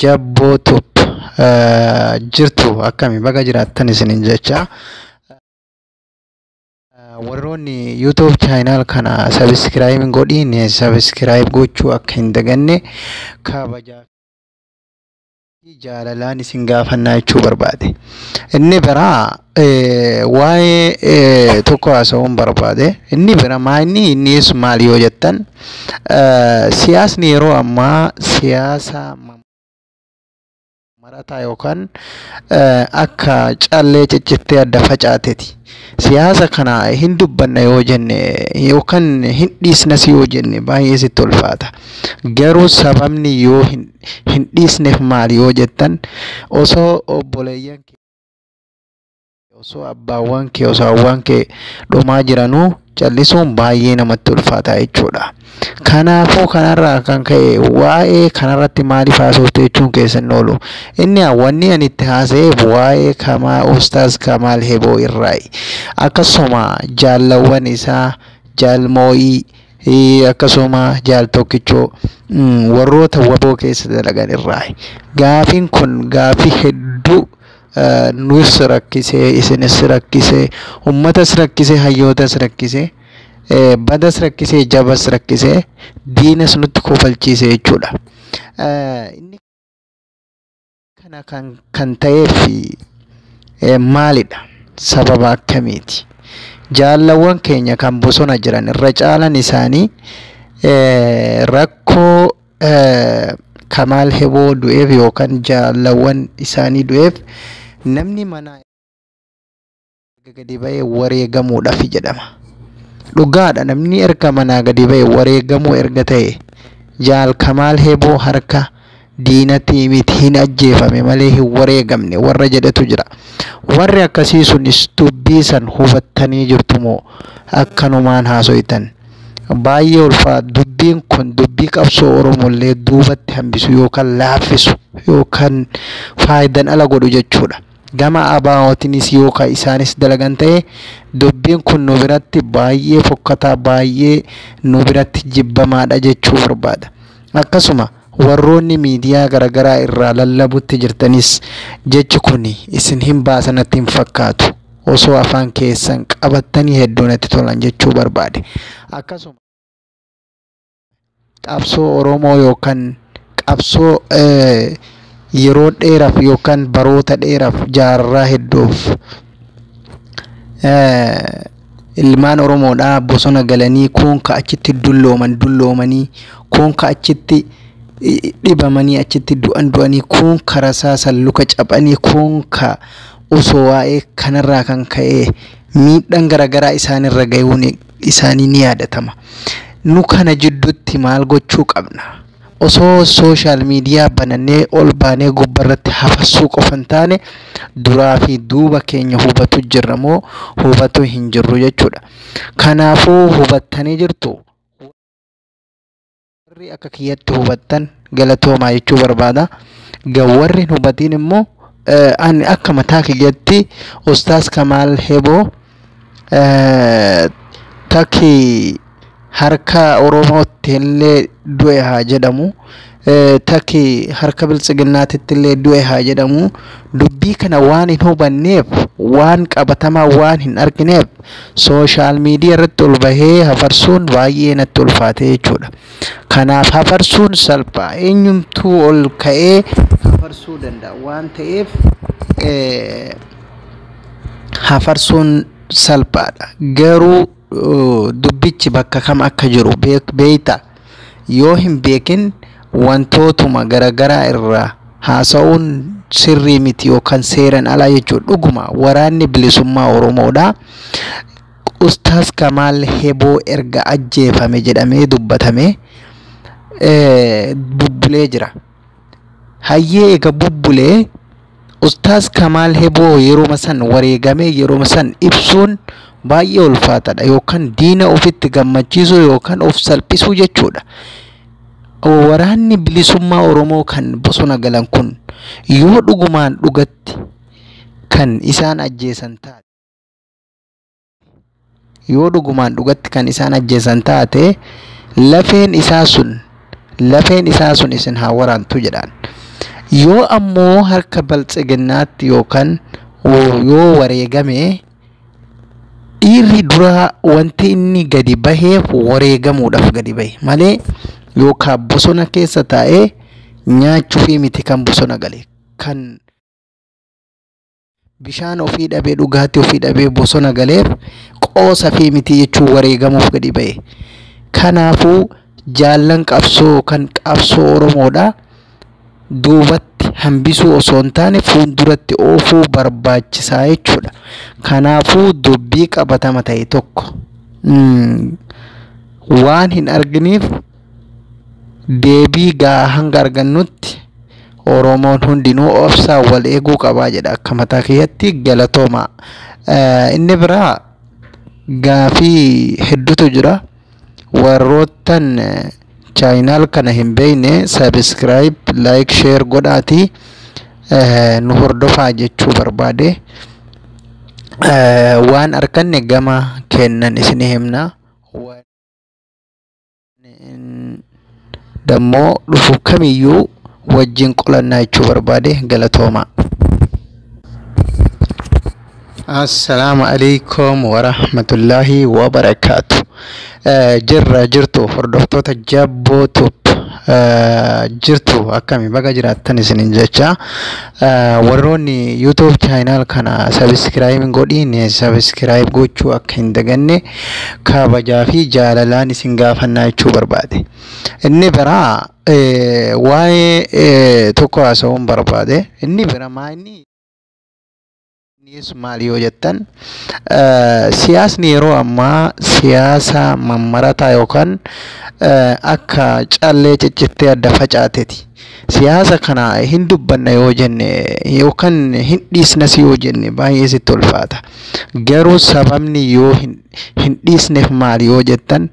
Jabboo Tube jirtu, akkami baga jiraattan isinin jecha. Warroonni YouTube channel kana subscribe godhiin, subscribe gochuu akka hin daganne kabajaa fi jaalalaan isin gaafannaa jechuu barbaade. Inni biraa waa'ee tokko haasa'uun barbaade. Inni bira maa inni innis maal yoo jettan, siyaasni yeroo ammaa siyaasa marataa yookaan akka callee ciccittee adda facaateeti. Siyaasa kana hin dubbanna yoo jenne yookaan hin dhiisnas yoo jenne baay'ee sitti ulfaata. Garuu sababni yoo hin dhiisneef maali yoo jettan, osoo obboleeyyan kee, osoo abbaawwan kee, osoo hawwan kee dhumaa jiranuu callisuun baay'ee namatti ulfaata jechuudha. Kanaafuu kanarraa kan ka'e waa'ee kanarratti maaliif haasofte jechuun keessan oolu. Inni wanni ani itti haasa'eef waa'ee Kamaa Ustaaz Kamaal Heboo irraayi. Akkasuma jaallawwan isaa Jaalmoo'ii, akkasuma Jaal Tokkichoo, warroota WABOO keessa dalagan irraayi. Gaafiin kun gaafii hedduu nus rakkisee, isinis rakkisee, uummatas rakkisee, hayyootas rakkisee, badas rakkisee, jabas rakkisee, diinas nutti kofalchiise jechuudha. Inni kana kan ta'eef maalidha? Sababa akkamiiti? Jaallawwan keenya kan bosona jiran irra caalan isaanii rakkoo Kamaal Heboo du'eef yookaan jaallawwan isaanii du'eef namni manaa gadi ba'ee wareegamuudhaaf jedhama. Dhugaadha, namni erga manaa gadi ba'e wareegamuu erga ta'e, Jaal Kamaal Heboo harka diinatti miti, hin ajjeefame malee hin wareegamne warra jedhetu jira. Warri akkasii sunis dubbii san hubattanii jirtu moo akkanumaan haasoytan? Baay'ee ulfaata dubbiin kun, dubbii qabsoo Oromollee duubatti hambisu yookaan laaffisu yookaan faayidaan ala godhu jechuudha. Gama ABOtiinis yookaan isaanis dalagan ta'e, dubbiin kun nu biratti baay'ee fokkataa, baay'ee nu biratti jibbamaadha jechuu barbaada. Akkasuma warroonni miidiyaa garaagaraa irraa lallabutti jirtanis jechi kun isin hin baasanatti hin fakkaatu. Osoo afaan keessan qabattanii hedduu natti tolan jechuu barbaade. Akkasuma qabsoo Oromoo yookaan qabsoo yeroo dheeraaf yookaan baroota dheeraaf, jaarraa hedduuf ilmaan Oromoodhaa bosona galanii, kuun ka achitti dullooman dulloomanii, kuun ka achitti dhibamanii achitti du'an du'anii, kuun ka rasaasan luka caphanii, kuun ka osoo waa'ee kanarraa kan ka'e miidhaan garaagaraa isaanirra gahuun isaanii ni yaadatama. Nu kana jidduutti maal gochuu qabna? Osoo social media banannee ol baanee gubbarratti hafarsuu qofa hin taane, duraa fi duuba keenya hubatu jirra moo hubatu hin jirru jechuudha. Kanaafuu hubattanii jirtu. Warri akka kiyyatti hubattan galatoomaa jechuu barbaada. Warri hin hubatiin immoo, ani akka mataa kiyyatti Ustaaz Kamaal Heboo takki harka Oromootti illee du'e haa jedhamu, takki harka Biltsiginnaatitti illee du'e haa jedhamu, dubbii kana waan hin hubanneef, waan qabatamaa waan hin argineef, social media irratti ol bahee hafarsuun baay'ee natti ulfaate jechuudha. Kanaaf hafarsuun salphaa, eenyumtuu ol ka'ee hafarsuu danda'a waan ta'eef hafarsuun salphaadha. Garuu dubbichi bakka kam akka jiru beektaa? Yoo hin beekin wantootuma garaagaraa irraa haasa'uun sirrii miti yookaan seeraan alaa jechuudha. Dhuguma Waraanni Bilisummaa Oromoodha. Ustaaz Kamaal Heboo erga ajjeefame jedhamee dubbatame bubbulee jira. Hayyee, eega bubbulee, Ustaaz Kamaal Heboo yeroo san wareegamee yeroo san ibsuun baay'ee ulfaataadha yookaan diina ofitti gammachiisuu yookaan of salphisuu jechuudha. Waraanni Bilisummaa Oromoo kan bosona galan kun yoo dhugumaan dhugatti kan isaan ajjeesan taate, yoo dhugumaan dhugatti kan isaan ajjeesan taate, lafeen isaa sun isin haa waraantu jedhaan. Yoo ammoo harka baltsiginnaatti yookaan yoo wareegame, dhiirri duraa wanti inni gadi baheef wareegamuudhaaf gadi bahe malee yookaan bosona keessa taa'ee nyaachuufii miti kan bosona gale. Kan bishaan ofii dhabee, dhugaatii ofii dhabee bosona galeef qoosa fi miti jechuun wareegamuuf gadi bahe. Kanaafuu jaallan qabsoo kan qabsoo Oromoodha duubatti hambisuu osoo hin taane fuulduratti oofuu barbaachisaa jechuudha. Kanaafuu dubbii qabatama ta'e tokko waan hin arginiif deebii gahaa hanga argannutti Oromoon hundinuu obsaan wal eeguu qabaa jedha akka mataa kiyyatti. Galatooma. Inni biraa gaafii hedduutu jira. Warroottan channel kana hin beekne subscribe, like, share godhaatii nu hordofaa jechuu barbaade. Waan arganne gama kennan isinii himna. Waan dammoo dhufu kamiyyuu wajjin qolannaa jechuu barbaade. Galatooma. Assalaamu alaikum warahmatullaahi wabarakaatu. Jirra jirtu, hordoftoota Jabboo Tube, jirtu akkami? Baga jiraattan isinin jecha. Warroonni YouTube channel kana subscribe godhiin subscribe gochuu akka hin daganne kabajaa fi jaalalaan isin gaafannaa jechuu barbaade. Inni biraa waa'ee tokko haasa'uun barbaade. Inni bira maa inni Innis maali yoo jettan, siyaasni yeroo ammaa siyaasa mammarataa yookaan akka callee ciccittee adda facaateeti. Siyaasa kana hin dubbanna yoo jenne yookaan hin dhiisnas yoo jenne baay'ee sitti ulfaata. Garuu sababni yoo hin dhiisneef maali yoo jettan,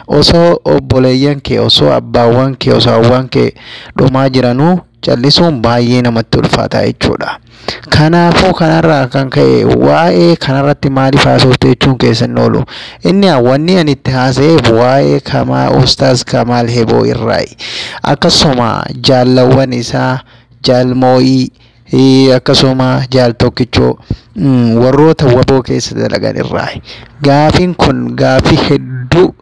osoo obboleeyyan kee, osoo abbaawwan kee, osoo hawwan kee dhumaa jiranuu callisuun baay'ee namatti ulfaata jechuudha. Kanaafuu kanarraa kan ka'e waa'ee kanarratti maaliif haasofte jechuun keessan oolu. Inni wanni ani itti haasa'eef waa'ee Kamaa Ustaaz Kamaal Heboo irraayi. Akkasuma jaallawwan isaa Jaalmoo'ii, akkasuma Jaal Tokkichoo, warroota WABOO keessa dalagan irraayi. Gaafiin kun gaafii hedduu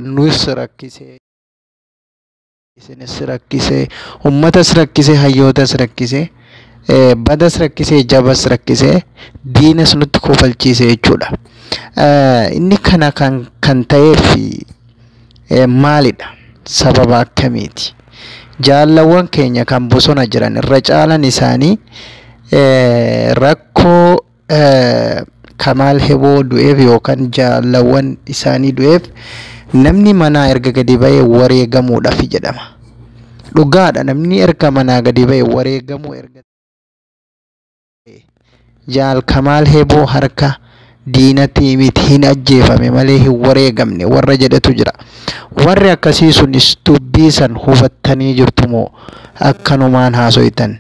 nus rakkisee, isinis rakkisee, uummatas rakkisee, hayyootas rakkisee, badas rakkisee, jabas rakkisee, diinas nutti kofalchiise jechuudha. Inni kana kan ta'eef maalidha? Sababa akkamiiti? Jaallawwan keenya kan bosona jiran irra caalan isaanii rakkoo Kamaal Heboo du'eef yookaan jaallawwan isaanii du'eef namni manaa erga gadi ba'ee wareegamuudhaaf jedhama. Dhugaadha, namni erga manaa gadi ba'e wareegamuu erga Jaal Kamaal Heboo harka diinatti miti hin ajjeefame malee hin wareegamne warra jedhetu jira. Warri akkasii sunis dubbii san hubattanii jirtu moo akkanumaan haasoytan?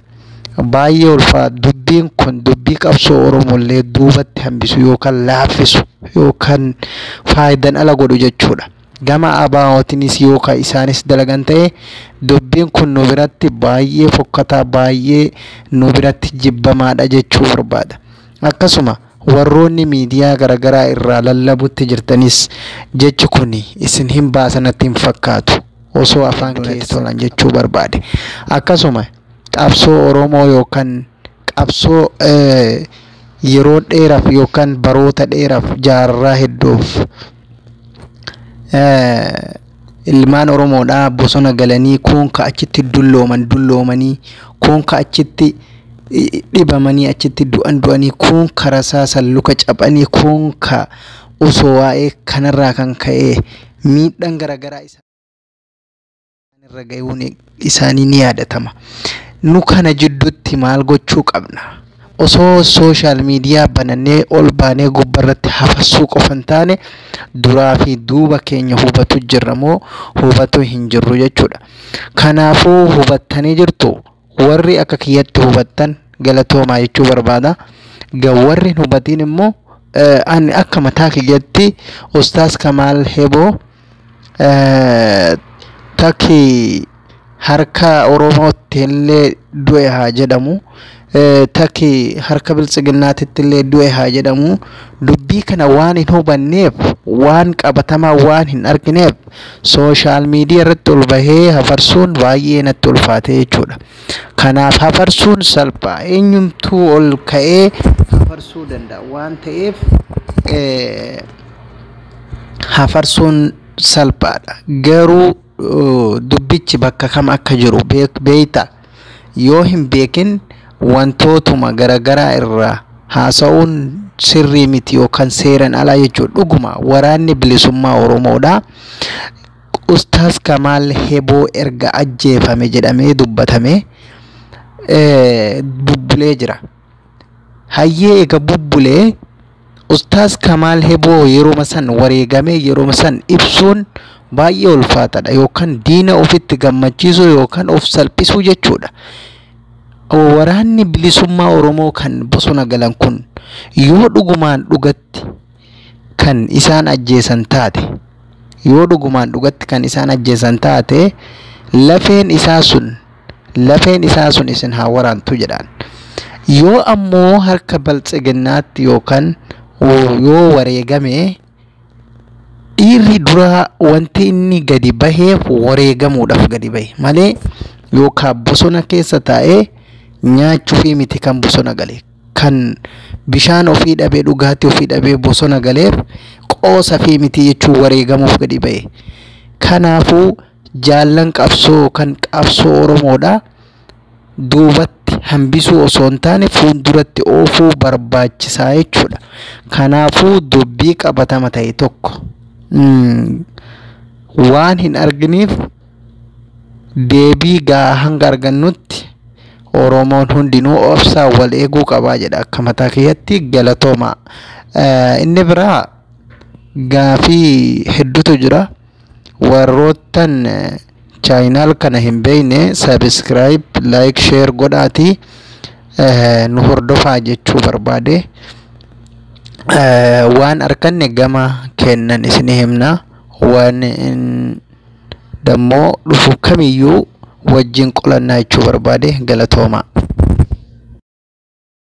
Baay'ee ulfaata dubbiin kun, dubbii qabsoo Oromollee duubatti hambisu yookaan laaffisu yookaan faayidaan ala godhu jechuudha. Gama ABOtiinis yookaan isaanis dalagan ta'e dubbiin kun nu biratti baay'ee fokkataa, baay'ee nu biratti jibbamaadha jechuu barbaada. Akkasuma warroonni miidiyaa garaagaraa irraa lallabutti jirtanis jechi kun isin hin baasanatti hin fakkaatu osoo afaan keessa tolan jechuu barbaade. Akkasuma qabsoo Oromoo yookaan qabsoo yeroo dheeraaf yookaan baroota dheeraaf jaarraa hedduuf ilmaan Oromoodhaa bosona galanii, kuun ka achitti dullooman dulloomanii, kuun ka achitti dhibamanii achitti du'an du'anii, kuun ka rasaasan luka caphanii, kuun ka osoo waa'ee kanarraa kan ka'e miidhaan garaagaraa isaan irra ga'uun isaanii ni yaadatama. Nu kana jidduutti maal gochuu qabna? Osoo social media banannee ol baanee gubbarratti hafarsuu qofa hin taane duraa fi duuba keenya hubatu jirra moo hubatu hin jirru jechuudha. Kanaafuu hubattanii jirtu, warri akka kiyyatti hubattan galatoomaa jechuu barbaada. Warri hin hubatiin immoo ani akka mataa kiyyatti Ustaaz Kamaal Heboo takki Harka Oromootti illee du'e haa jedhamu, takki harka Biltsiginnaatitti illee du'e haa jedhamu, dubbii kana waan hin hubanneef, waan qabatamaa waan hin argineef, social media irratti ol bahee hafarsuun baay'ee natti ulfaate jechuudha. Kanaaf hafarsuun salphaa, eenyumtuu ol ka'ee hafarsuu danda'a waan ta'eef hafarsuun salphaadha. Garuu dubbichi bakka kam akka jiru beekta? Yoo hin beekin, wantootuma garaagaraa irraa haasa'uun sirrii miti yookaan seeran alaa jechuudha. Dhuguma Waraanni Bilisummaa Oromoodha. Ustaas Kamaal Heboo erga ajjeefame jedhamee dubbatame bubbulee jira. Hayyee, eega bubbulee, Ustaas Kamaal Heboo yeroo san wareegamee yeroo san ibsuun baay'ee ulfaataadha, yookaan diina ofitti gammachiisuu yookaan of salphisuu jechuudha. Waraanni Bilisummaa Oromoo kan bosona galan kun yoo dhugumaan dhugatti kan isaan ajjeesan taate, yoo dhugumaan dhugatti kan isaan ajjeesan taate, lafeen isaa sun isin haa waraantu jedhaan. Yoo ammoo harka Biltsiginnaatti yookaan yoo wareegame, dhiirri duraa wanti inni gadi baheef wareegamuudhaaf gadi bahe malee yookaan bosona keessa taa'ee nyaachuufii miti. Kan bosona gale, kan bishaan ofii dhabee, dhugaatii ofii dhabee bosona galeef qoosa fi miti jechuun wareegamuuf gadi bahe. Kanaafuu jaallan qabsoo kan qabsoo Oromoodha duubatti hambisuu osoo hin taane fuulduratti oofuu barbaachisaa jechuudha. Kanaafuu dubbii qabatama ta'e tokko waan hin arginiif, deebii gahaa hanga argannutti Oromoon hundinuu obsaan wal eeguu qabaa jedha akka mataa kiyyatti. Galatooma. Inni biraa gaafii hedduutu jira. Warroottan channel kana hin beekne subscribe, like, share godhaatii nu hordofaa jechuu barbaade. Waan arganne gama kennan isinii himna. Waan dammoo dhufu kamiyyuu wajjin qolannaa jechuu barbaade. Galatooma.